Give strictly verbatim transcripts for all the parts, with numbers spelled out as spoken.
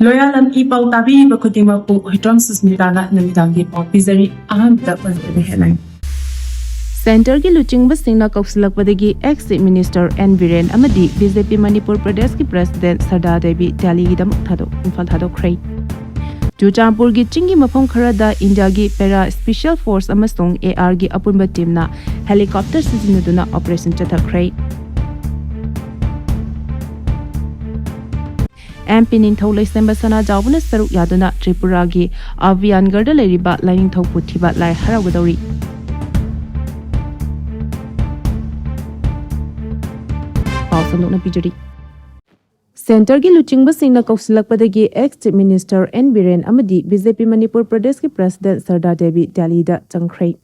ꯂꯣꯌꯥꯂꯝ E ꯄꯥꯎ ꯇꯥꯕꯤꯔꯤꯕ ꯈꯨꯗꯤꯡꯃꯛꯄꯨ ꯍꯨꯏꯗ꯭ꯔꯣꯝ ꯁꯨꯁꯃꯤꯇꯥꯅ ꯅꯨꯃꯤꯗꯥꯡꯒꯤ ꯄꯥꯎ ꯄꯤꯖꯔꯤ꯫ ꯑꯍꯥꯟꯕꯗ ꯃꯅꯤꯄꯨꯔꯤ ꯍꯦꯗꯂꯥꯏꯟ꯫ ꯁꯦꯟꯇꯔꯒꯤ ꯂꯨꯆꯤꯡꯕꯁꯤꯡꯅ ꯀꯧꯁꯤꯜꯂꯛꯄꯗꯒꯤ ex chief minister N Biren ꯑꯃꯗꯤ ꯕꯤ ꯖꯦ ꯄꯤ ꯃꯅꯤꯄꯨꯔ ꯄ꯭ꯔꯗꯦꯁꯀꯤ ꯄ꯭ꯔꯁꯤꯗꯦꯟꯠ ꯁꯔꯗꯥ ꯗꯦꯕꯤ ꯗꯦꯜꯂꯤꯒꯤꯗꯃꯛ ꯊꯥꯗꯣꯛ ꯏꯝꯐꯥꯜ ꯊꯥꯗꯣꯛꯈ꯭ꯔꯦ꯫ ꯆꯨꯔꯆꯥꯟꯄꯨꯔꯒꯤ ꯆꯤꯡꯒꯤ ꯃꯐꯝ ꯈꯔꯗ ꯏꯟꯗꯤꯌꯥꯒꯤ ꯄꯦꯔꯥ ꯁ꯭ꯄꯦꯁꯤꯌꯦꯜ ꯐꯣꯔꯁ ꯑꯃꯁꯨꯡ ꯑꯦ ꯑꯥꯔꯒꯤ ꯑꯄꯨꯟꯕ ꯇꯤꯝꯅ ꯍꯦꯂꯤꯀꯣꯞꯇꯔ ꯁꯤꯖꯤꯟꯅꯗꯨꯅ ꯑꯣꯄꯔꯦꯁꯟ ꯆꯠꯊꯈ꯭ꯔꯦ꯫ ꯑꯦꯝ ꯄꯤ ꯅꯤꯡꯊꯧ ꯂꯩꯁꯦꯝꯕ ꯁꯅꯥꯖꯥꯎꯕꯅ ꯁꯔꯨꯛ ꯌꯥꯗꯨꯅ ꯇ꯭ꯔꯤꯄꯨꯔꯥꯒꯤ ꯑꯚꯤꯌꯥꯟꯒꯔꯗ ꯂꯩꯔꯤꯕ ꯂꯥꯏꯅꯤꯡꯊꯧ ꯄꯨꯊꯤꯕ ꯂꯥꯏ ꯍꯔꯥꯎꯒꯗꯧꯔꯤ꯫ ꯄꯥꯎ ꯁꯟꯗꯣꯛꯅ ꯄꯤꯖꯔꯤ꯫ ꯁꯦꯟꯇꯔꯒꯤ ꯂꯨꯆꯤꯡꯕꯁꯤꯡꯅ ꯀꯧꯁꯤꯜꯂꯛꯄꯗꯒꯤ ex chief minister N Biren ꯑꯃꯗꯤ ꯕꯤ ꯖꯦ ꯄꯤ ꯃꯅꯤꯄꯨꯔ ꯄ꯭ꯔꯗꯦꯁꯀꯤ ꯄ꯭ꯔꯁꯤꯗꯦꯟꯠ ꯁꯔꯗꯥ ꯗꯦꯕꯤ ꯗꯦꯜꯂꯤꯗ ꯆꯪꯈ꯭ꯔꯦ꯫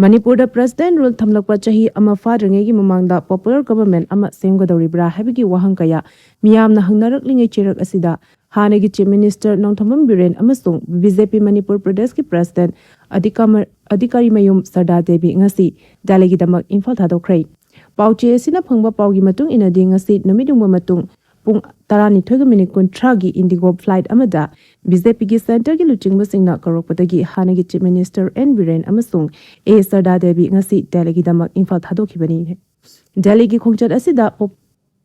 ꯃꯅꯤꯄꯨꯔꯗ ꯄ꯭ꯔꯁꯤꯗꯦꯟꯠ ꯔꯨꯜ ꯊꯝꯂꯛꯄ ꯆꯍꯤ ꯑꯃ ꯐꯥꯗ꯭ꯔꯤꯉꯩꯒꯤ ꯃꯃꯥꯡꯗ ꯄꯣꯄꯨꯂꯔ ꯒꯚꯔꯟꯃꯦꯟꯠ ꯑꯃ ꯁꯦꯝꯒꯗꯧꯔꯤꯕ꯭ꯔꯥ ꯍꯥꯏꯕꯒꯤ ꯋꯥꯍꯪ ꯀꯌꯥ ꯃꯤꯌꯥꯝꯅ ꯍꯪꯅꯔꯛꯂꯤꯉꯩ ꯆꯩꯔꯛ ꯑꯁꯤꯗ, ꯍꯥꯟꯅꯒꯤ ꯆꯤꯐ ꯃꯤꯅꯤꯁꯇꯔ ꯅꯣꯡꯊꯣꯝꯕꯝ ꯕꯤꯔꯦꯟ ꯑꯃꯁꯨꯡ ꯕꯤ ꯖꯦ ꯄꯤ ꯃꯅꯤꯄꯨꯔ ꯄ꯭ꯔꯗꯦꯁꯀꯤ ꯄ꯭ꯔꯁꯤꯗꯦꯟꯠ ꯑꯙꯤꯀꯥꯃ-, ꯑꯙꯤꯀꯥꯔꯤ ꯃꯌꯨꯝ ꯁꯔꯗꯥ ꯗꯦꯕꯤ ꯉꯁꯤ ꯗꯦꯜꯂꯤꯒꯤꯗꯃꯛ ꯏꯝꯐꯥꯜ ꯊꯥꯗꯣꯛꯈ꯭ꯔꯦ꯫ ꯄꯥꯎ ꯆꯦ ꯑꯁꯤꯅ ꯐꯪꯕ ꯄꯥꯎꯒꯤ ꯃꯇꯨꯡ ꯏꯟꯅꯗꯤ, ꯉꯁꯤ ꯅꯨꯃꯤꯠ ꯌꯨꯡꯕ ꯃꯇꯨꯡ ꯄꯨꯡ ꯇꯔꯥꯅꯤꯊꯣꯏꯒ ꯃꯤꯅꯤꯠ ꯀꯨꯟꯊ꯭ꯔꯥꯒꯤ ꯏꯟꯗꯤꯒꯣ ꯐ꯭ꯂꯥꯏꯠ ꯑꯃꯗ ꯕꯤ ꯖꯦ ꯄꯤꯒꯤ ꯁꯦꯟꯇꯔꯒꯤ ꯂꯨꯆꯤꯡꯕꯁꯤꯡꯅ ꯀꯧꯔꯛꯄꯗꯒꯤ ꯍꯥꯟꯅꯒꯤ ꯆꯤꯐ ꯃꯤꯅꯤꯁꯇꯔ ꯑꯦꯟ ꯕꯤꯔꯦꯟ ꯑꯃꯁꯨꯡ ꯑꯦ ꯁꯔꯗꯥ ꯗꯦꯕꯤ ꯉꯁꯤ ꯗꯦꯜꯂꯤꯒꯤꯗꯃꯛ ꯏꯝꯐꯥꯜ ꯊꯥꯗꯣꯛꯈꯤꯕꯅꯤ꯫ ꯗꯦꯜꯂꯤꯒꯤ ꯈꯣꯡꯆꯠ ꯑꯁꯤꯗ ꯄꯣ-,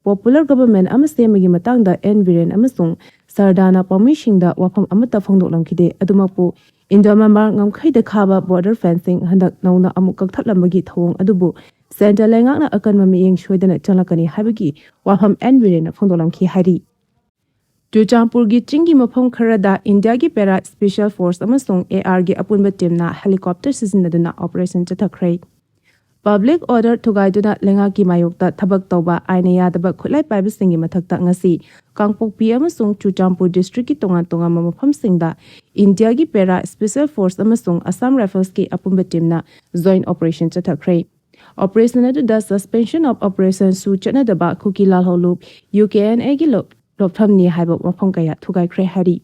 ꯄꯣꯄꯨꯂꯔ ꯒꯚꯔꯟꯃꯦꯟꯠ ꯑꯃ ꯁꯦꯝꯕꯒꯤ ꯃꯇꯥꯡꯗ ꯑꯦꯟ ꯕꯤꯔꯦꯟ ꯑꯃꯁꯨꯡ ꯁꯔꯗꯥꯅ ꯄꯥꯎꯃꯤꯁꯤꯡꯗ ꯋꯥꯐꯝ ꯑꯃꯠꯇ ꯐꯣꯡꯗꯣꯛꯂꯝꯈꯤꯗꯦ꯫ ꯑꯗꯨꯃꯛꯄꯨ, ꯏꯟꯗꯣ ꯃ꯭ꯌꯥꯟꯃꯥꯔ ꯉꯝꯈꯩꯗ ꯈꯥꯕ ꯕꯣꯔꯗꯔ ꯐꯦꯟꯁꯤꯡ ꯍꯟꯗꯛ ꯅꯧꯅ ꯑꯃꯨꯛ ꯀꯛꯊꯠꯂꯝꯕꯒꯤ ꯊꯧꯑꯣꯡ ꯑꯗꯨꯕꯨ ꯁꯦꯟꯇꯔ ꯂꯩꯉꯥꯛꯅ ꯑꯀꯟꯕ ꯃꯤꯠꯌꯦꯡ ꯁꯣꯏꯗꯅ ꯆꯪꯂꯛꯀꯅꯤ ꯍꯥꯏꯕꯒꯤ ꯋꯥꯐꯝ ꯑꯦꯟ ꯕꯤꯔꯦꯟꯅ ꯐꯣꯡꯗꯣꯛꯂꯝꯈꯤ ꯍꯥꯏꯔꯤ꯫ ꯆꯨꯔꯆꯥꯟꯄꯨꯔꯒꯤ ꯆꯤꯡꯒꯤ ꯃꯐꯝ ꯈꯔꯗ ꯏꯟꯗꯤꯌꯥꯒꯤ ꯄꯦꯔꯥ ꯁ꯭ꯄꯦꯁꯤꯌꯦꯜ ꯐꯣꯔꯁ ꯑꯃꯁꯨꯡ ꯑꯦ ꯑꯥꯔꯒꯤ ꯑꯄꯨꯟꯕ ꯇꯤꯝꯅ ꯍꯦꯂꯤꯀꯣꯞꯇꯔ ꯁꯤꯖꯤꯟꯅꯗꯨꯅ ꯑꯣꯄꯔꯦꯁꯟ ꯆꯠꯊꯈ꯭ꯔꯦ꯫ ꯄꯕ꯭ꯂꯤꯛ ꯑꯣꯔꯗꯔ ꯊꯨꯒꯥꯏꯗꯨꯅ ꯂꯩꯉꯥꯛꯀꯤ ꯃꯥꯌꯣꯛꯇ ꯊꯕꯛ ꯇꯧꯕ ꯑꯥꯏꯟꯅ ꯌꯥꯗꯕ ꯈꯨꯠꯂꯥꯏ ꯄꯥꯏꯕꯁꯤꯡꯒꯤ ꯃꯊꯛꯇ ꯉꯁꯤ ꯀꯥꯡꯄꯣꯛꯄꯤ ꯑꯃꯁꯨꯡ ꯆꯨꯔꯆꯥꯟꯄꯨꯔ ꯗꯤꯁꯇ꯭ꯔꯤꯛꯀꯤ ꯇꯣꯉꯥꯟ ꯇꯣꯉꯥꯟꯕ ꯃꯐꯝꯁꯤꯡꯗ ꯏꯟꯗꯤꯌꯥꯒꯤ ꯄꯦꯔꯥ ꯁ꯭ꯄꯦꯁꯤꯌꯦꯜ ꯐꯣꯔꯁ ꯑꯃꯁꯨꯡ ꯑꯁꯥꯝ ꯔꯥꯏꯐꯜꯁꯀꯤ ꯑꯄꯨꯟꯕ ꯇꯤꯝꯅ ꯖꯣꯏꯟꯠ ꯑꯣꯄꯔꯦꯁꯟ ꯆꯠꯊꯈ꯭ꯔꯦ꯫ ꯑꯣꯄꯔꯦꯁꯟ ꯑꯗꯨꯗ ꯁꯁꯄꯦꯟꯁꯟ ꯑꯣꯐ ꯑꯣꯄꯔꯦꯁꯟꯁꯨ ꯆꯠꯅꯗꯕ ꯀꯨꯀꯤ ꯂꯥꯜꯍꯧꯂꯨꯞ ꯌꯨ ꯀꯦ ꯑꯦꯟ ꯑꯦꯒꯤ ꯂꯣ-, ꯂꯣꯞꯐꯝꯅꯤ ꯍꯥꯏꯕ ꯋꯥꯐꯝ ꯀꯌꯥ ꯊꯨꯒꯥꯏꯈ꯭ꯔꯦ ꯍꯥꯏꯔꯤ꯫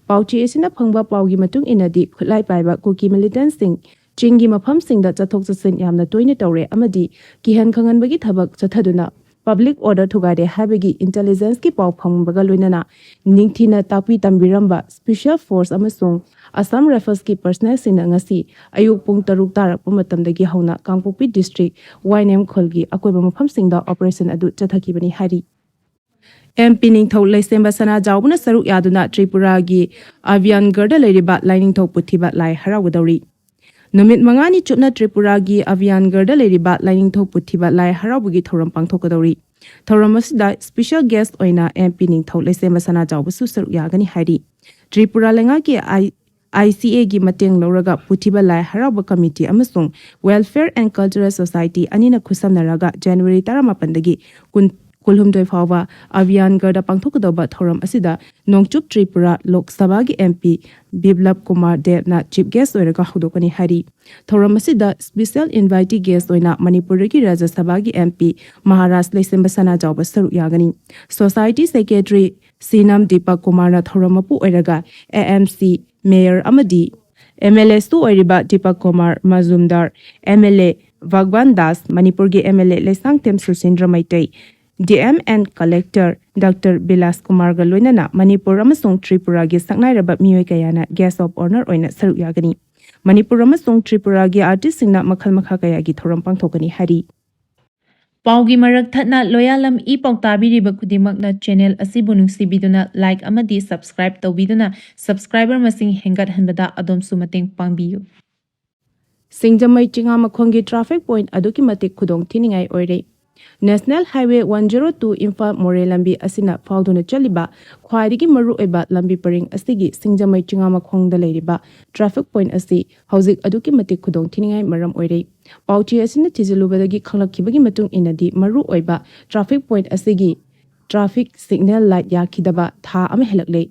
ꯄꯥꯎꯆꯦ ꯑꯁꯤꯅ ꯐꯪꯕ ꯄꯥꯎꯒꯤ ꯃꯇꯨꯡ ꯏꯟꯅꯗꯤ, ꯈꯨꯠꯂꯥꯏ ꯄꯥꯏꯕ ꯀꯨꯀꯤ ꯃꯤꯂꯤꯇꯦꯟꯠꯁꯤꯡ ꯆꯤꯡꯒꯤ ꯃꯐꯝꯁꯤꯡꯗ ꯆꯠꯊꯣꯛ ꯆꯠꯁꯤꯟ ꯌꯥꯝꯅ ꯇꯣꯏꯅ ꯇꯧꯔꯦ ꯑꯃꯗꯤ ꯀꯤꯍꯟ ꯈꯪꯍꯟꯕꯒꯤ ꯊꯕꯛ ꯆꯠꯊꯗꯨꯅ ꯄꯕ꯭ꯂꯤꯛ ꯑꯣꯔꯗꯔ ꯊꯨꯒꯥꯏꯔꯦ ꯍꯥꯏꯕꯒꯤ ꯏꯟꯇꯦꯂꯤꯖꯦꯟꯁꯀꯤ ꯄꯥꯎ ꯐꯪꯕꯒ ꯂꯣꯏꯅꯅ ꯅꯤꯡꯊꯤꯅ ꯇꯥꯛꯄꯤ ꯇꯝꯕꯤꯔꯝꯕ ꯁ꯭ꯄꯦꯁꯤꯌꯦꯜ ꯐꯣꯔꯁ ꯑꯃꯁꯨꯡ ꯑꯁꯥꯝ ꯔꯥꯏꯐꯜꯁꯀꯤ ꯄꯔꯁꯅꯦꯜꯁꯤꯡꯅ ꯉꯁꯤ ꯑꯌꯨꯛ ꯄꯨꯡ ꯇꯔꯨꯛ ꯇꯥꯔꯛꯄ ꯃꯇꯝꯗꯒꯤ ꯍꯧꯅ ꯀꯥꯡꯄꯣꯛꯄꯤ ꯗꯤꯁꯇ꯭ꯔꯤꯛ ꯋꯥꯏꯅꯦꯝ ꯈꯨꯜꯒꯤ ꯑꯀꯣꯏꯕ ꯃꯐꯝꯁꯤꯡꯗ ꯑꯣꯄꯔꯦꯁꯟ ꯑꯗꯨ ꯆꯠꯊꯈꯤꯕꯅꯤ ꯍꯥꯏꯔꯤ꯫ ꯑꯦꯝ ꯄꯤ ꯅꯤꯡꯊꯧ ꯂꯩꯁꯦꯝꯕ ꯁꯅꯥꯖꯥꯎꯕꯅ ꯁꯔꯨꯛ ꯌꯥꯗꯨꯅ ꯇ꯭ꯔꯤꯄꯨꯔꯥꯒꯤ ꯑꯚꯤꯌꯥꯟꯒꯔꯗ ꯂꯩꯔꯤꯕ ꯂꯥꯏꯅꯤꯡꯊꯧ ꯄꯨꯊꯤꯕ ꯂꯥꯏ ꯍꯔꯥꯎꯒꯗꯧꯔꯤ꯫ ꯅꯨꯃꯤꯠ ꯃꯉꯥꯅꯤ ꯆꯨꯞꯅ ꯇ꯭ꯔꯤꯄꯨꯔꯥꯒꯤ ꯑꯚꯤꯌꯥꯟꯒꯔꯗ ꯂꯩꯔꯤꯕ ꯂꯥꯏꯅꯤꯡꯊꯧ ꯄꯨꯊꯤꯕ ꯂꯥꯏ ꯍꯔꯥꯎꯕꯒꯤ ꯊꯧꯔꯝ ꯄꯥꯡꯊꯣꯛꯀꯗꯧꯔꯤ꯫ ꯊꯧꯔꯝ ꯑꯁꯤꯗ ꯁ꯭ꯄꯦꯁꯤꯌꯦꯜ ꯒꯦꯁ꯭ꯠ ꯑꯣꯏꯅ ꯑꯦꯝ ꯄꯤ ꯅꯤꯡꯊꯧ ꯂꯩꯁꯦꯝꯕ ꯁꯅꯥꯖꯥꯎꯕꯁꯨ ꯁꯔꯨꯛ ꯌꯥꯒꯅꯤ ꯍꯥꯏꯔꯤ꯫ ꯇ꯭ꯔꯤꯄꯨꯔꯥ ꯂꯩꯉꯥꯛꯀꯤ ꯑꯥꯏ-, ꯑꯥꯏ ꯁꯤ ꯑꯦꯒꯤ ꯃꯇꯦꯡ ꯂꯧꯔꯒ ꯄꯨꯊꯤꯕ ꯂꯥꯏ ꯍꯔꯥꯎꯕ ꯀꯃꯤꯇꯤ ꯑꯃꯁꯨꯡ Welfare and Cultural Society ꯑꯅꯤꯅ ꯈꯨꯠꯁꯝꯅꯔꯒ ꯖꯅꯋꯥꯔꯤ ꯇꯔꯥꯃꯥꯄꯟꯗꯒꯤ ꯀꯨꯟ, ꯀꯨꯟꯍꯨꯝꯗꯣꯏ ꯐꯥꯎꯕ ꯑꯚꯤꯌꯥꯟꯒꯔꯗ ꯄꯥꯡꯊꯣꯛꯀꯗꯧꯕ ꯊꯧꯔꯝ ꯑꯁꯤꯗ ꯅꯣꯡꯆꯨꯞ ꯇ꯭ꯔꯤꯄꯨꯔꯥ ꯂꯣꯛ ꯁꯚꯥꯒꯤ ꯑꯦꯝ ꯄꯤ ꯕꯤꯞꯂꯕ ꯀꯨꯃꯥꯔ ꯗꯦꯕꯅ ꯆꯤꯐ ꯒꯦꯁ꯭ꯠ ꯑꯣꯏꯔꯒ ꯍꯧꯗꯣꯛꯀꯅꯤ ꯍꯥꯏꯔꯤ꯫ ꯊꯧꯔꯝ ꯑꯁꯤꯗ ꯁ꯭ꯄꯦꯁꯤꯌꯦꯜ ꯏꯟꯚꯥꯏꯇꯤ ꯒꯦꯁ꯭ꯠ ꯑꯣꯏꯅ ꯃꯅꯤꯄꯨꯔꯗꯒꯤ ꯔꯥꯖ꯭ꯌ ꯁꯚꯥꯒꯤ ꯑꯦꯝ ꯄꯤ ꯃꯍꯥꯔꯥꯖ ꯂꯩꯁꯦꯝꯕ ꯁꯅꯥꯖꯥꯎꯕ ꯁꯔꯨꯛ ꯌꯥꯒꯅꯤ꯫ ꯁꯣꯁꯥꯏꯇꯤ ꯁꯦꯀ꯭ꯔꯦꯇꯔꯤ ꯁꯤꯅꯝ ꯗꯤꯄꯛ ꯀꯨꯃꯥꯔꯅ ꯊꯧꯔꯝ ꯃꯄꯨ ꯑꯣꯏꯔꯒ ꯑꯦ ꯑꯦꯝ ꯁꯤ ꯃꯦꯌꯔ ꯑꯃꯗꯤ ꯑꯦꯝ ꯑꯦꯜ ꯑꯦꯁꯨ ꯑꯣꯏꯔꯤꯕ Dipak Kumar Majumdar, M L A Bhagwan Das, ꯃꯅꯤꯄꯨꯔꯒꯤ M L A Leishangthem Susindro Meitei, D M N collector doctor Bilas ꯀꯨꯃꯥꯔꯒ ꯂꯣꯏꯅꯅ ꯃꯅꯤꯄꯨꯔ ꯑꯃꯁꯨꯡ ꯇ꯭ꯔꯤꯄꯨꯔꯥꯒꯤ ꯁꯛꯅꯥꯏꯔꯕ ꯃꯤꯑꯣꯏ ꯀꯌꯥꯅ ꯒꯦꯁ꯭ꯠ ꯑꯣꯐ ꯑꯣꯅꯔ ꯑꯣꯏꯅ ꯁꯔꯨꯛ ꯌꯥꯒꯅꯤ꯫ ꯃꯅꯤꯄꯨꯔ ꯑꯃꯁꯨꯡ ꯇ꯭ꯔꯤꯄꯨꯔꯥꯒꯤ ꯑꯥꯔꯇꯤꯁ꯭ꯠꯁꯤꯡꯅ ꯃꯈꯜ ꯃꯈꯥ ꯀꯌꯥꯒꯤ ꯊꯧꯔꯝ ꯄꯥꯡꯊꯣꯛꯀꯅꯤ ꯍꯥꯏꯔꯤ꯫ ꯄꯥꯎꯒꯤ ꯃꯔꯛ ꯊꯠꯅ ꯂꯣꯌꯥꯂꯝ ꯏ ꯄꯥꯎ ꯇꯥꯕꯤꯔꯤꯕ ꯈꯨꯗꯤꯡꯃꯛꯅ ꯆꯦꯅꯦꯜ ꯑꯁꯤꯕꯨ ꯅꯨꯡꯁꯤꯕꯤꯗꯨꯅ ꯂꯥꯏꯛ ꯑꯃꯗꯤ ꯁꯕꯁꯀ꯭ꯔꯥꯏꯕ ꯇꯧꯕꯤꯗꯨꯅ ꯁꯕꯁꯀ꯭ꯔꯥꯏꯕꯔ ꯃꯁꯤꯡ ꯍꯦꯟꯒꯠꯍꯟꯕꯗ ꯑꯗꯣꯝꯁꯨ ꯃꯇꯦꯡ ꯄꯥꯡꯕꯤꯌꯨ꯫ ꯁꯤꯡꯖꯃꯩ ꯆꯤꯉꯥꯃꯈꯣꯡꯒꯤ ꯇ꯭ꯔꯥꯐꯤꯛ ꯄꯣꯏꯟꯠ ꯑꯗꯨꯛꯀꯤ ꯃꯇꯤꯛ ꯈꯨꯗꯣꯡ ꯊꯤꯅꯤꯡꯉꯥꯏ ꯑꯣꯏꯔꯦ꯫ National highway one zero two Imphal ꯃꯣꯔꯦ ꯂꯝꯕꯤ ꯑꯁꯤꯅ ꯐꯥꯎꯗꯨꯅ ꯆꯠꯂꯤꯕ ꯈ꯭ꯋꯥꯏꯗꯒꯤ ꯃꯔꯨꯑꯣꯏꯕ ꯂꯝꯕꯤ ꯄꯔꯤꯡ ꯑꯁꯤꯒꯤ ꯁꯤꯡꯖꯃꯩ ꯆꯤꯉꯥꯃꯈꯣꯡꯗ ꯂꯩꯔꯤꯕ ꯇ꯭ꯔꯥꯐꯤꯛ ꯄꯣꯏꯟꯠ ꯑꯁꯤ ꯍꯧꯖꯤꯛ ꯑꯗꯨꯛꯀꯤ ꯃꯇꯤꯛ ꯈꯨꯗꯣꯡ ꯊꯤꯅꯤꯡꯉꯥꯏ ꯃꯔꯝ ꯑꯣꯏꯔꯦ꯫ ꯄꯥꯎꯆꯦ ꯑꯁꯤꯅ ꯊꯤꯖꯤꯜꯂꯨꯕꯗꯒꯤ ꯈꯪꯂꯛꯈꯤꯕꯒꯤ ꯃꯇꯨꯡ ꯏꯟꯅꯗꯤ ꯃꯔꯨ ꯑꯣꯏꯕ ꯇ꯭ꯔꯥꯐꯤꯛ ꯄꯣꯏꯟꯠ ꯑꯁꯤꯒꯤ ꯇ꯭ꯔꯥꯐꯤꯛ ꯁꯤꯒꯅꯦꯜ ꯂꯥꯏꯠ ꯌꯥꯈꯤꯗꯕ ꯊꯥ ꯑꯃ ꯍꯦꯜꯂꯛꯂꯦ꯫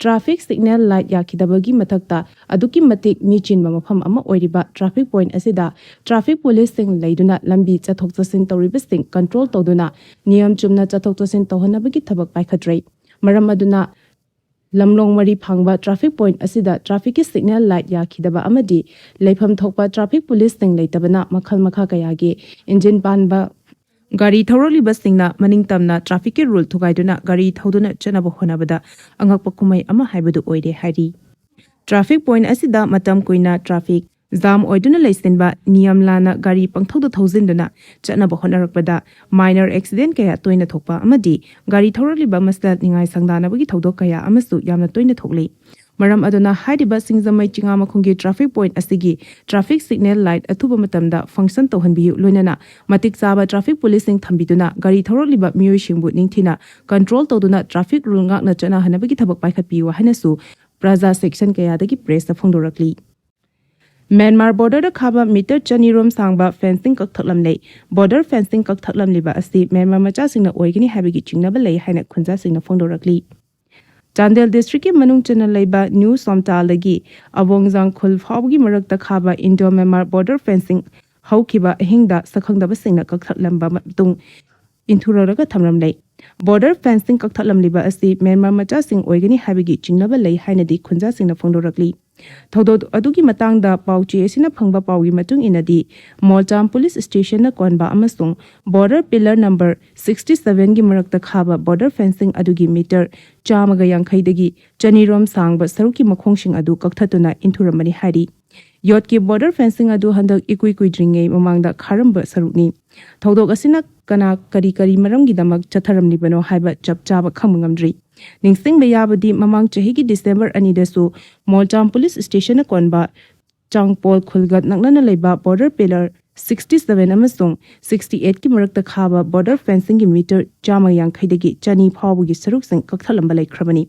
ꯇ꯭ꯔꯥꯐꯤꯛ ꯁꯤꯒꯅꯦꯜ ꯂꯥꯏꯠ ꯌꯥꯈꯤꯗꯕꯒꯤ ꯃꯊꯛꯇ ꯑꯗꯨꯛꯀꯤ ꯃꯇꯤꯛ ꯃꯤ ꯆꯤꯟꯕ ꯃꯐꯝ ꯑꯃ ꯑꯣꯏꯔꯤꯕ ꯇ꯭ꯔꯥꯐꯤꯛ ꯄꯣꯏꯟꯠ ꯑꯁꯤꯗ ꯇ꯭ꯔꯥꯐꯤꯛ ꯄꯨꯂꯤꯁꯁꯤꯡ ꯂꯩꯗꯨꯅ ꯂꯝꯕꯤ ꯆꯠꯊꯣꯛ ꯆꯠꯁꯤꯟ ꯇꯧꯔꯤꯕꯁꯤꯡ ꯀꯟꯇ꯭ꯔꯣꯜ ꯇꯧꯗꯨꯅ ꯅꯤꯌꯝ ꯆꯨꯝꯅ ꯆꯠꯊꯣꯛ ꯆꯠꯁꯤꯟ ꯇꯧꯍꯟꯅꯕꯒꯤ ꯊꯕꯛ ꯄꯥꯏꯈꯠꯇ꯭ꯔꯦ꯫ ꯃꯔꯝ ꯑꯗꯨꯅ ꯂꯝꯂꯣꯡ ꯃꯔꯤ ꯐꯥꯡꯕ ꯇ꯭ꯔꯥꯐꯤꯛ ꯄꯣꯏꯟꯠ ꯑꯁꯤꯗ ꯇ꯭ꯔꯥꯐꯤꯛꯀꯤ ꯁꯤꯒꯅꯦꯜ ꯂꯥꯏꯠ ꯌꯥꯈꯤꯗꯕ ꯑꯃꯗꯤ ꯂꯩꯐꯝ ꯊꯣꯛꯄ ꯇ꯭ꯔꯥꯐꯤꯛ ꯄꯨꯂꯤꯁꯁꯤꯡ ꯂꯩꯇꯕꯅ ꯃꯈꯜ ꯃꯈꯥ ꯀꯌꯥꯒꯤ ꯏꯟꯖꯤꯟ ꯄꯥꯟꯕ ꯒꯥꯔꯤ ꯊꯧꯔꯛꯂꯤꯕꯁꯤꯡꯅ ꯃꯅꯤꯡ ꯇꯝꯅ trafficꯀꯤ rule ꯊꯨꯒꯥꯏꯗꯨꯅ ꯒꯥꯔꯤ ꯊꯧꯗꯨꯅ ꯆꯠꯅꯕ ꯍꯣꯠꯅꯕꯗ ꯑꯉꯛꯄ ꯀꯨꯝꯍꯩ ꯑꯃ ꯍꯥꯏꯕꯗꯨ ꯑꯣꯏꯔꯦ ꯍꯥꯏꯔꯤ꯫ Traffic point ꯑꯁꯤꯗ ꯃꯇꯝ ꯀꯨꯏꯅ traffic jam ꯑꯣꯏꯗꯨꯅ ꯂꯩꯁꯤꯟꯕ, ꯅꯤꯌꯝ ꯂꯥꯟꯅ ꯒꯥꯔꯤ ꯄꯪꯊꯧꯗ ꯊꯧꯖꯤꯟꯗꯨꯅ ꯆꯠꯅꯕ ꯍꯣꯠꯅꯔꯛꯄꯗ minor accident ꯀꯌꯥ ꯇꯣꯏꯅ ꯊꯣꯛꯄ ꯑꯃꯗꯤ ꯒꯥꯔꯤ ꯊꯧꯔꯛꯂꯤꯕ ꯃꯁꯦꯜ ꯅꯤꯡꯉꯥꯏ ꯁꯪꯗꯥꯅꯕꯒꯤ ꯊꯧꯗꯣꯛ ꯀꯌꯥ ꯑꯃꯁꯨ ꯌꯥꯝꯅ ꯇꯣꯏꯅ ꯊꯣꯛꯂꯤ꯫ ꯃꯔꯝ ꯑꯗꯨꯅ ꯍꯥꯏꯔꯤꯕ ꯁꯤꯡꯖꯃꯩ ꯆꯤꯉꯥꯃꯈꯣꯡꯒꯤ traffic point ꯑꯁꯤꯒꯤ traffic signal light ꯑꯊꯨꯕ ꯃꯇꯝꯗ function ꯇꯧꯍꯟꯕꯤꯌꯨ, ꯂꯣꯏꯅꯅ ꯃꯇꯤꯛ ꯆꯥꯕ traffic policeꯁꯤꯡ ꯊꯝꯕꯤꯗꯨꯅ ꯒꯥꯔꯤ ꯊꯧꯔꯛꯂꯤꯕ ꯃꯤꯑꯣꯏꯁꯤꯡꯕꯨ ꯅꯤꯡꯊꯤꯅ control ꯇꯧꯗꯨꯅ traffic rule ꯉꯥꯛꯅ ꯆꯠꯅꯍꯟꯅꯕꯒꯤ ꯊꯕꯛ ꯄꯥꯏꯈꯠꯄꯤꯌꯨ ꯍꯥꯏꯅꯁꯨ ꯄ꯭ꯔꯖꯥ section ꯀꯌꯥꯗꯒꯤ pressꯇ ꯐꯣꯡꯗꯣꯔꯛꯂꯤ꯫ ꯃ꯭ꯌꯥꯟꯃꯥꯔ borderꯗ ꯈꯥꯕ meter ꯆꯅꯤ ꯔꯣꯝ ꯁꯥꯡꯕ fencing ꯀꯛꯊꯠꯂꯝꯂꯦ꯫ Border fencing ꯀꯛꯊꯠꯂꯝꯂꯤꯕ ꯑꯁꯤ ꯃ꯭ꯌꯥꯟꯃꯥꯔ ꯃꯆꯥꯁꯤꯡꯅ ꯑꯣꯏꯒꯅꯤ ꯍꯥꯏꯕꯒꯤ ꯆꯤꯡꯅꯕ ꯂꯩ ꯍꯥꯏꯅ ꯈꯨꯟꯖꯥꯁꯤꯡꯅ ꯐꯣꯡꯗꯣꯔꯛꯂꯤ꯫ ꯆꯥꯟꯗꯦꯜ districtꯀꯤ ꯃꯅꯨꯡ ꯆꯟꯅ ꯂꯩꯕ ꯅ꯭ꯌꯨ ꯁꯣꯝꯇꯥꯜꯗꯒꯤ ꯑꯕꯣꯡꯖꯥꯡ ꯈꯨꯜ ꯐꯥꯎꯕꯒꯤ ꯃꯔꯛꯇ ꯈꯥꯕ Indo Myanmar border fencing ꯍꯧꯈꯤꯕ ꯑꯍꯤꯡꯗ ꯁꯛꯈꯪꯗꯕꯁꯤꯡꯅ ꯀꯛꯊꯠꯂꯝꯕ ꯃꯇꯨꯡ ꯏꯟꯊꯨꯔꯛꯂꯒ ꯊꯝꯂꯝꯂꯦ꯫ Border fencing ꯀꯛꯊꯠꯂꯝꯂꯤꯕ ꯑꯁꯤ ꯃ꯭ꯌꯥꯟꯃꯥꯔ ꯃꯆꯥꯁꯤꯡ ꯑꯣꯏꯒꯅꯤ ꯍꯥꯏꯕꯒꯤ ꯆꯤꯡꯅꯕ ꯂꯩ ꯍꯥꯏꯅꯗꯤ ꯈꯨꯟꯖꯥꯁꯤꯡꯅ ꯐꯣꯡꯗꯣꯔꯛꯂꯤ꯫ ꯊꯧꯗꯣꯛ ꯑꯗꯨꯒꯤ ꯃꯇꯥꯡꯗ ꯄꯥꯎ ꯆꯦ ꯑꯁꯤꯅ ꯐꯪꯕ ꯄꯥꯎꯒꯤ ꯃꯇꯨꯡ ꯏꯟꯅꯗꯤ, ꯃꯣꯜꯇꯥꯝ police stationꯅ ꯀꯣꯟꯕ ꯑꯃꯁꯨꯡ border pillar number sixty sevenꯒꯤ ꯃꯔꯛꯇ ꯈꯥꯕ border fencing ꯑꯗꯨꯒꯤ meter ꯆꯥꯝꯃꯒ ꯌꯥꯡꯈꯩꯗꯒꯤ ꯆꯅꯤ ꯔꯣꯝ ꯁꯥꯡꯕ ꯁꯔꯨꯛꯀꯤ ꯃꯈꯣꯡꯁꯤꯡ ꯑꯗꯨ ꯀꯛꯊꯠꯇꯨꯅ ꯏꯟꯊꯨꯔꯝꯕꯅꯤ ꯍꯥꯏꯔꯤ꯫ ꯌꯣꯠꯀꯤ border fencing ꯑꯗꯨ ꯍꯟꯗꯛ ꯏꯀꯨꯏ ꯀꯨꯏꯗ꯭ꯔꯤꯉꯩ ꯃꯃꯥꯡꯗ ꯈꯥꯔꯝꯕ ꯁꯔꯨꯛꯅꯤ꯫ ꯊꯧꯗꯣꯛ ꯑꯁꯤꯅ ꯀꯅꯥ ꯀꯔꯤ ꯀꯔꯤ ꯃꯔꯝꯒꯤꯗꯃꯛ ꯆꯠꯊꯔꯝꯂꯤꯕꯅꯣ ꯍꯥꯏꯕ ꯆꯞ ꯆꯥꯕ ꯈꯪꯕ ꯉꯝꯗ꯭ꯔꯤ꯫ ꯅꯤꯡꯁꯤꯡꯕ ꯌꯥꯕꯗꯤ, ꯃꯃꯥꯡ ꯆꯍꯤꯒꯤ December ꯑꯅꯤꯗꯁꯨ ꯃꯣꯜꯇꯥꯝ police stationꯅ ꯀꯣꯟꯕ ꯆꯥꯡꯄꯣꯜ ꯈꯨꯜꯒ ꯅꯛꯅꯅ ꯂꯩꯕ border pillar sixty seven ꯑꯃꯁꯨꯡ sixty eightꯀꯤ ꯃꯔꯛꯇ ꯈꯥꯕ border fencingꯒꯤ meter ꯆꯥꯝꯃ ꯌꯥꯡꯈꯩꯗꯒꯤ ꯆꯅꯤ ꯐꯥꯎꯕꯒꯤ ꯁꯔꯨꯛꯁꯤꯡ ꯀꯛꯊꯠꯂꯝꯕ ꯂꯩꯈ꯭ꯔꯕꯅꯤ꯫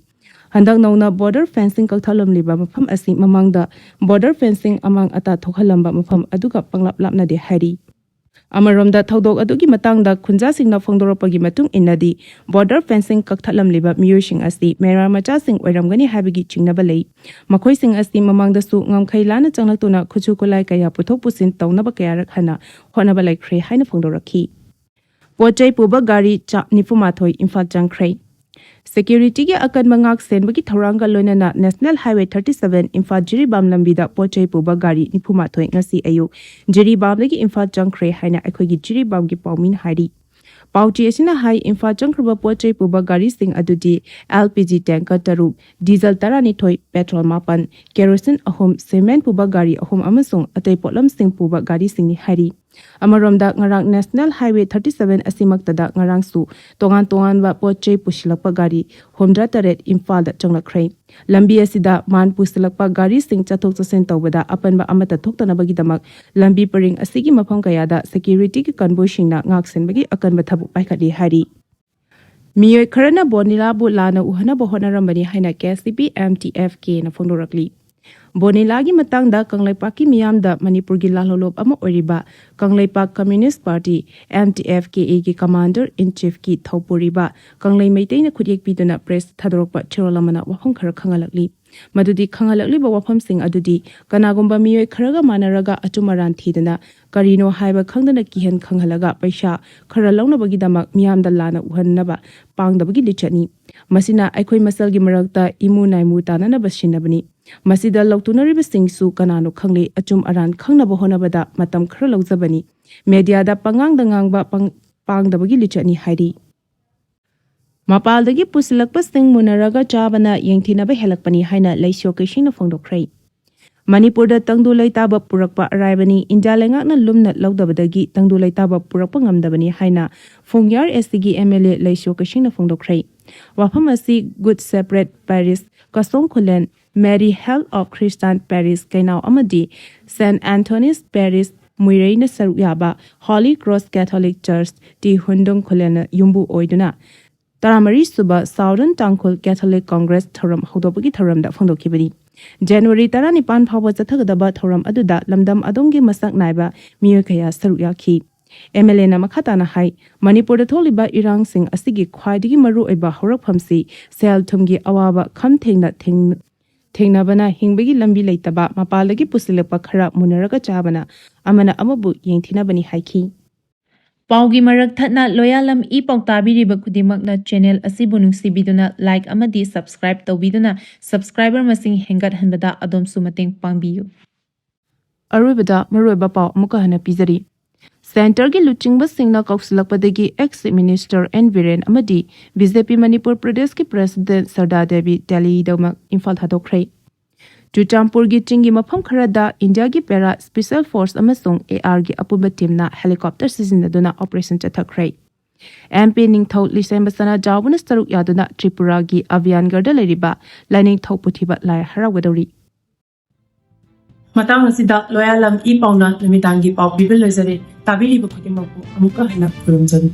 ꯍꯟꯗꯛ ꯅꯧꯅ border fencing ꯀꯛꯊꯠꯂꯝꯂꯤꯕ ꯃꯐꯝ ꯑꯁꯤ ꯃꯃꯥꯡꯗ border fencing ꯑꯃꯥꯡ ꯑꯇꯥ ꯊꯣꯛꯍꯜꯂꯝꯕ ꯃꯐꯝ ꯑꯗꯨꯒ ꯄꯪꯂꯥꯞ ꯂꯥꯞꯅꯗꯦ ꯍꯥꯏꯔꯤ꯫ ꯑꯃꯔꯣꯝꯗ, ꯊꯧꯗꯣꯛ ꯑꯗꯨꯒꯤ ꯃꯇꯥꯡꯗ ꯈꯨꯟꯖꯥꯁꯤꯡꯅ ꯐꯣꯡꯗꯣꯔꯛꯄꯒꯤ ꯃꯇꯨꯡ ꯏꯟꯅꯗꯤ, border fencing ꯀꯛꯊꯠꯂꯝꯂꯤꯕ ꯃꯤꯑꯣꯏꯁꯤꯡ ꯑꯁꯤ ꯃ꯭ꯌꯥꯟꯃꯥꯔ ꯃꯆꯥꯁꯤꯡ ꯑꯣꯏꯔꯝꯒꯅꯤ ꯍꯥꯏꯕꯒꯤ ꯆꯤꯡꯅꯕ ꯂꯩ꯫ ꯃꯈꯣꯏꯁꯤꯡ ꯑꯁꯤ ꯃꯃꯥꯡꯗꯁꯨ ꯉꯝꯈꯩ ꯂꯥꯟꯅ ꯆꯪꯂꯛꯇꯨꯅ ꯈꯨꯠꯁꯨ ꯈꯨꯠꯂꯥꯏ ꯀꯌꯥ ꯄꯨꯊꯣꯛ ꯄꯨꯁꯤꯟ ꯇꯧꯅꯕ ꯀꯌꯥꯔꯛ ꯍꯟꯅ ꯍꯣꯠꯅꯕ ꯂꯩꯈ꯭ꯔꯦ ꯍꯥꯏꯅ ꯐꯣꯡꯗꯣꯔꯛꯈꯤ꯫ ꯄꯣꯠ ꯆꯩ ꯄꯨꯕ ꯒꯥꯔꯤ ꯆꯥ ꯅꯤꯐꯨ ꯃꯥꯊꯣꯏ ꯏꯝꯐꯥꯜ ꯆꯪꯈ꯭ꯔꯦ꯫ ꯁꯦꯀ꯭ꯌꯨꯔꯤꯇꯤꯒꯤ ꯑꯀꯟꯕ ꯉꯥꯛ ꯁꯦꯟꯕꯒꯤ ꯊꯧꯔꯥꯡꯒ ꯂꯣꯏꯅꯅ National Highway thirty seven Imphal Jiribam ꯂꯝꯕꯤꯗ ꯄꯣꯠ ꯆꯩ ꯄꯨꯕ ꯒꯥꯔꯤ ꯅꯤꯐꯨ ꯃꯥꯊꯣꯏ ꯉꯁꯤ ꯑꯌꯨꯛ ꯖꯤꯔꯤꯕꯥꯝꯗꯒꯤ ꯏꯝꯐꯥꯜ ꯆꯪꯈ꯭ꯔꯦ ꯍꯥꯏꯅ ꯑꯩꯈꯣꯏꯒꯤ ꯖꯤꯔꯤꯕꯥꯝꯒꯤ ꯄꯥꯎꯃꯤꯅ ꯍꯥꯏꯔꯤ꯫ ꯄꯥꯎꯆꯦ ꯑꯁꯤꯅ ꯍꯥꯏ, ꯏꯝꯐꯥꯜ ꯆꯪꯈ꯭ꯔꯕ ꯄꯣꯠ ꯆꯩ ꯄꯨꯕ ꯒꯥꯔꯤꯁꯤꯡ ꯑꯗꯨꯗꯤ L P G tanker ꯇꯔꯨꯛ, ꯗꯤꯖꯜ ꯇꯔꯥꯅꯤꯊꯣꯏ, ꯄꯦꯇ꯭ꯔꯣꯜ ꯃꯥꯄꯟ, ꯀꯦꯔꯣꯁꯤꯟ ꯑꯍꯨꯝ, ꯁꯤꯃꯦꯟ ꯄꯨꯕ ꯒꯥꯔꯤ ꯑꯍꯨꯝ ꯑꯃꯁꯨꯡ ꯑꯇꯩ ꯄꯣꯠꯂꯝꯁꯤꯡ ꯄꯨꯕ ꯒꯥꯔꯤꯁꯤꯡꯅꯤ ꯍꯥꯏꯔꯤ꯫ ꯑꯃꯔꯣꯝꯗ, ꯉꯔꯥꯡ National Highway thirty seven ꯑꯁꯤꯃꯛꯇꯗ ꯉꯔꯥꯡꯁꯨ ꯇꯣꯉꯥꯟ ꯇꯣꯉꯥꯟꯕ ꯄꯣꯠ ꯆꯩ ꯄꯨꯁꯤꯜꯂꯛꯄ ꯒꯥꯔꯤ ꯍꯨꯝꯗ꯭ꯔꯥ ꯇꯔꯦꯠ ꯏꯝꯐꯥꯜꯗ ꯆꯪꯂꯛꯈ꯭ꯔꯦ꯫ ꯂꯝꯕꯤ ꯑꯁꯤꯗ ꯃꯥꯟ ꯄꯨꯁꯤꯜꯂꯛꯄ ꯒꯥꯔꯤꯁꯤꯡ ꯆꯠꯊꯣꯛ ꯆꯠꯁꯤꯟ ꯇꯧꯕꯗ ꯑꯄꯟꯕ ꯑꯃꯠꯇ ꯊꯣꯛꯇꯅꯕꯒꯤꯗꯃꯛ ꯂꯝꯕꯤ ꯄꯔꯤꯡ ꯑꯁꯤꯒꯤ ꯃꯐꯝ ꯀꯌꯥꯗ ꯁꯦꯀ꯭ꯌꯨꯔꯤꯇꯤꯒꯤ ꯀꯟꯚꯣꯏꯁꯤꯡꯅ ꯉꯥꯛ ꯁꯦꯟꯕꯒꯤ ꯑꯀꯟꯕ ꯊꯕꯛ ꯄꯥꯏꯈꯠꯂꯤ ꯍꯥꯏꯔꯤ꯫ ꯃꯤꯑꯣꯏ ꯈꯔꯅ ꯕꯣꯅꯤꯂꯥꯕꯨ ꯂꯥꯟꯅ ꯎꯍꯟꯅꯕ ꯍꯣꯠꯅꯔꯝꯕꯅꯤ ꯍꯥꯏꯅ K C P M T F Kꯅ ꯐꯣꯡꯗꯣꯔꯛꯂꯤ꯫ ꯕꯣꯅꯤꯂꯥꯒꯤ ꯃꯇꯥꯡꯗ ꯀꯪꯂꯩꯄꯥꯛꯀꯤ ꯃꯤꯌꯥꯝꯗ ꯃꯅꯤꯄꯨꯔꯒꯤ ꯂꯥꯜꯍꯧꯂꯨꯞ ꯑꯃ ꯑꯣꯏꯔꯤꯕ Kangleipak Communist Party, M T F K A ꯒꯤ Commander in Chiefꯀꯤ ꯊꯧꯄꯨꯔꯤꯕ ꯀꯪꯂꯩ ꯃꯩꯇꯩꯅ ꯈꯨꯠꯌꯦꯛ ꯄꯤꯗꯨꯅ ꯄ꯭ꯔꯦꯁ ꯊꯥꯗꯣꯔꯛꯄ ꯆꯦꯔꯣꯜ ꯑꯃꯅ ꯋꯥꯐꯝ ꯈꯔ ꯈꯪꯍꯜꯂꯛꯂꯤ꯫ ꯃꯗꯨꯗꯤ ꯈꯪꯍꯜꯂꯛꯂꯤꯕ ꯋꯥꯐꯝꯁꯤꯡ ꯑꯗꯨꯗꯤ ꯀꯅꯥꯒꯨꯝꯕ ꯃꯤꯑꯣꯏ ꯈꯔꯒ ꯃꯥꯟꯅꯔꯒ ꯑꯆꯨꯝ ꯑꯔꯥꯟ ꯊꯤꯗꯅ ꯀꯔꯤꯅꯣ ꯍꯥꯏꯕ ꯈꯪꯗꯅ ꯀꯤꯍꯟ ꯈꯪꯍꯜꯂꯒ ꯄꯩꯁꯥ ꯈꯔ ꯂꯧꯅꯕꯒꯤꯗꯃꯛ ꯃꯤꯌꯥꯝꯗ ꯂꯥꯟꯅ ꯎꯍꯟꯅꯕ ꯄꯥꯡꯗꯕꯒꯤ ꯂꯤꯆꯠꯅꯤ꯫ ꯃꯁꯤꯅ ꯑꯩꯈꯣꯏ ꯃꯁꯦꯜꯒꯤ ꯃꯔꯛꯇ ꯏꯃꯨ ꯅꯥꯏꯃꯨ ꯇꯥꯅꯅꯕ ꯁꯤꯟꯅꯕꯅꯤ꯫ ꯃꯁꯤꯗ ꯂꯧꯇꯨꯅꯔꯤꯕꯁꯤꯡꯁꯨ ꯀꯅꯥꯅꯣ ꯈꯪꯂꯦ, ꯑꯆꯨꯝ ꯑꯔꯥꯟ ꯈꯪꯅꯕ ꯍꯣꯠꯅꯕꯗ ꯃꯇꯝ ꯈꯔ ꯂꯧꯖꯕꯅꯤ꯫ ꯃꯦꯗꯤꯌꯥꯗ ꯄꯉꯥꯡꯗ ꯉꯥꯡꯕ ꯄꯪ-, ꯄꯥꯡꯗꯕꯒꯤ ꯂꯤꯆꯠꯅꯤ ꯍꯥꯏꯔꯤ꯫ ꯃꯄꯥꯜꯗꯒꯤ ꯄꯨꯁꯤꯜꯂꯛꯄꯁꯤꯡ ꯃꯨꯟꯅꯔꯒ ꯆꯥꯕꯅ ꯌꯦꯡꯊꯤꯅꯕ ꯍꯦꯜꯂꯛꯄꯅꯤ ꯍꯥꯏꯅ ꯂꯩꯁꯣ ꯀꯩꯁꯤꯡꯅ ꯐꯣꯡꯗꯣꯛꯈ꯭ꯔꯦ꯫ ꯃꯅꯤꯄꯨꯔꯗ ꯇꯪꯗꯨ ꯂꯩꯇꯥꯕ ꯄꯨꯔꯛꯄ ꯑꯔꯥꯏꯕꯅꯤ꯫ ꯏꯟꯗꯤꯌꯥ ꯂꯩꯉꯥꯛꯅ ꯂꯨꯝꯅ ꯂꯧꯗꯕꯗꯒꯤ ꯇꯪꯗꯨ ꯂꯩꯇꯥꯕ ꯄꯨꯔꯛꯄ ꯉꯝꯗꯕꯅꯤ ꯍꯥꯏꯅ ꯐꯣꯡꯌꯥꯔ S Cꯒꯤ M L A ꯂꯩꯁꯣ ꯀꯩꯁꯤꯡꯅ ꯐꯣꯡꯗꯣꯛꯈ꯭ꯔꯦ꯫ ꯋꯥꯐꯝ ꯑꯁꯤ Good Shepherd Parish, ꯀꯁꯣꯡ Khulen, Mary Help of Christian Parish, ꯀꯩꯅꯥꯎ ꯑꯃꯗꯤ Saint Anthony's Parish, ꯃꯨꯏꯔꯩꯅ ꯁꯔꯨꯛ ꯌꯥꯕ Holy Cross Catholic Church, ꯇꯤ ꯍꯨꯟꯗꯨꯡ ꯈꯨꯂꯦꯟꯅ ꯌꯨꯝꯕꯨ ꯑꯣꯏꯗꯨꯅ ꯇꯔꯥꯃꯔꯤ ꯁꯨꯕ Southern Tangkhul Catholic Congress ꯊꯧꯔꯝ ꯍꯧꯗꯣꯛꯄꯒꯤ ꯊꯧꯔꯝꯗ ꯐꯣꯡꯗꯣꯛꯈꯤꯕꯅꯤ꯫ ꯖꯅꯋꯥꯔꯤ ꯇꯔꯥꯅꯤꯄꯥꯟ ꯐꯥꯎꯕ ꯆꯠꯊꯒꯗꯕ ꯊꯧꯔꯝ ꯑꯗꯨꯗ ꯂꯝꯗꯝ ꯑꯗꯣꯝꯒꯤ ꯃꯁꯛ ꯅꯥꯏꯕ ꯃꯤꯑꯣꯏ ꯀꯌꯥ ꯁꯔꯨꯛ ꯌꯥꯈꯤ꯫ M L Aꯅ ꯃꯈꯥ ꯇꯥꯅ ꯍꯥꯏ, ꯃꯅꯤꯄꯨꯔꯗ ꯊꯣꯛꯂꯤꯕ ꯏꯔꯥꯡꯁꯤꯡ ꯑꯁꯤꯒꯤ ꯈ꯭ꯋꯥꯏꯗꯒꯤ ꯃꯔꯨꯑꯣꯏꯕ ꯍꯧꯔꯛꯐꯝꯁꯤ ꯁꯦꯜ ꯊꯨꯝꯒꯤ ꯑꯋꯥꯕ ꯈꯝ ꯊꯦꯡꯅ ꯊꯦꯡ-, ꯊꯦꯡꯅꯕꯅ ꯍꯤꯡꯕꯒꯤ ꯂꯝꯕꯤ ꯂꯩꯇꯕ, ꯃꯄꯥꯟꯗꯒꯤ ꯄꯨꯁꯤꯜꯂꯛꯄ ꯈꯔ ꯃꯨꯟꯅꯔꯒ ꯆꯥꯕꯅ ꯑꯃꯅ ꯑꯃꯕꯨ ꯌꯦꯡꯊꯤꯅꯕꯅꯤ ꯍꯥꯏꯈꯤ꯫ ꯄꯥꯎꯒꯤ ꯃꯔꯛ ꯊꯠꯅ ꯂꯣꯌꯥꯂꯝ ꯏ ꯄꯥꯎ ꯇꯥꯕꯤꯔꯤꯕ ꯈꯨꯗꯤꯡꯃꯛꯅ ꯆꯦꯅꯦꯜ ꯑꯁꯤꯕꯨ ꯅꯨꯡꯁꯤꯕꯤꯗꯨꯅ ꯂꯥꯏꯛ ꯑꯃꯗꯤ ꯁꯕꯁꯀ꯭ꯔꯥꯏꯕ ꯇꯧꯕꯤꯗꯨꯅ ꯁꯕꯁꯀ꯭ꯔꯥꯏꯕꯔ ꯃꯁꯤꯡ ꯍꯦꯟꯒꯠꯍꯟꯕꯗ ꯑꯗꯣꯝꯁꯨ ꯃꯇꯦꯡ ꯄꯥꯡꯕꯤꯌꯨ꯫ ꯑꯔꯣꯏꯕꯗ ꯃꯔꯨꯑꯣꯏꯕ ꯄꯥꯎ ꯑꯃꯨꯛꯀ ꯍꯟꯅ ꯄꯤꯖꯔꯤ꯫ ꯁꯦꯟꯇꯔꯒꯤ ꯂꯨꯆꯤꯡꯕꯁꯤꯡꯅ ꯀꯧꯁꯤꯜꯂꯛꯄꯗꯒꯤ ex chief minister N Biren ꯑꯃꯗꯤ ꯕꯤ ꯖꯦ ꯄꯤ ꯃꯅꯤꯄꯨꯔ ꯄ꯭ꯔꯗꯦꯁꯀꯤ ꯄ꯭ꯔꯦꯁꯤꯗꯦꯟ ꯁꯔꯗꯥ ꯗꯦꯕꯤ ꯗꯦꯜꯂꯤꯗꯃꯛ ꯏꯝꯐꯥꯜ ꯊꯥꯗꯣꯛꯈ꯭ꯔꯦ꯫ ꯆꯨꯔꯆꯥꯟꯄꯨꯔꯒꯤ ꯆꯤꯡꯒꯤ ꯃꯐꯝ ꯈꯔꯗ ꯏꯟꯗꯤꯌꯥꯒꯤ ꯄꯦꯔꯥ ꯁ꯭ꯄꯦꯁꯦꯜ ꯐꯣꯔꯁ ꯑꯃꯁꯨꯡ ꯑꯦ ꯑꯥꯔꯒꯤ ꯑꯄꯨꯟꯕ ꯇꯤꯝꯅ ꯍꯦꯂꯤꯀꯣꯞꯇꯔ ꯁꯤꯖꯤꯟꯅꯗꯨꯅ ꯑꯣꯄꯔꯦꯁꯟ ꯆꯠꯊꯈ꯭ꯔꯦ꯫ ꯑꯦꯝ ꯄꯤ ꯅꯤꯡꯊꯧ ꯂꯤꯁꯦꯝꯕ ꯁꯅꯥꯖꯥꯎꯕꯅ ꯁꯔꯨꯛ ꯌꯥꯗꯨꯅ ꯇ꯭ꯔꯤꯄꯨꯔꯥꯒꯤ ꯑꯚꯤꯌꯥꯟꯒꯔꯗ ꯂꯩꯔꯤꯕ ꯂꯥꯏꯅꯤꯡꯊꯧ ꯄꯨꯊꯤꯕ ꯂꯥꯏ ꯍꯔꯥꯎꯒꯗꯧꯔꯤ꯫ ꯃꯇꯥꯡ ꯑꯁꯤꯗ ꯂꯣꯌꯥꯂꯝ ꯏ ꯄꯥꯎꯅ ꯅꯨꯃꯤꯗꯥꯡꯒꯤ ꯄꯥꯎ ꯄꯤꯕ ꯂꯣꯏꯖꯔꯦ꯫ ꯇꯥꯕꯤꯔꯤꯕ ꯈꯨꯗꯤꯡꯃꯛꯄꯨ ꯑꯃꯨꯛꯀ ꯍꯟꯅ ꯈꯨꯔꯨꯝꯖꯔꯤ꯫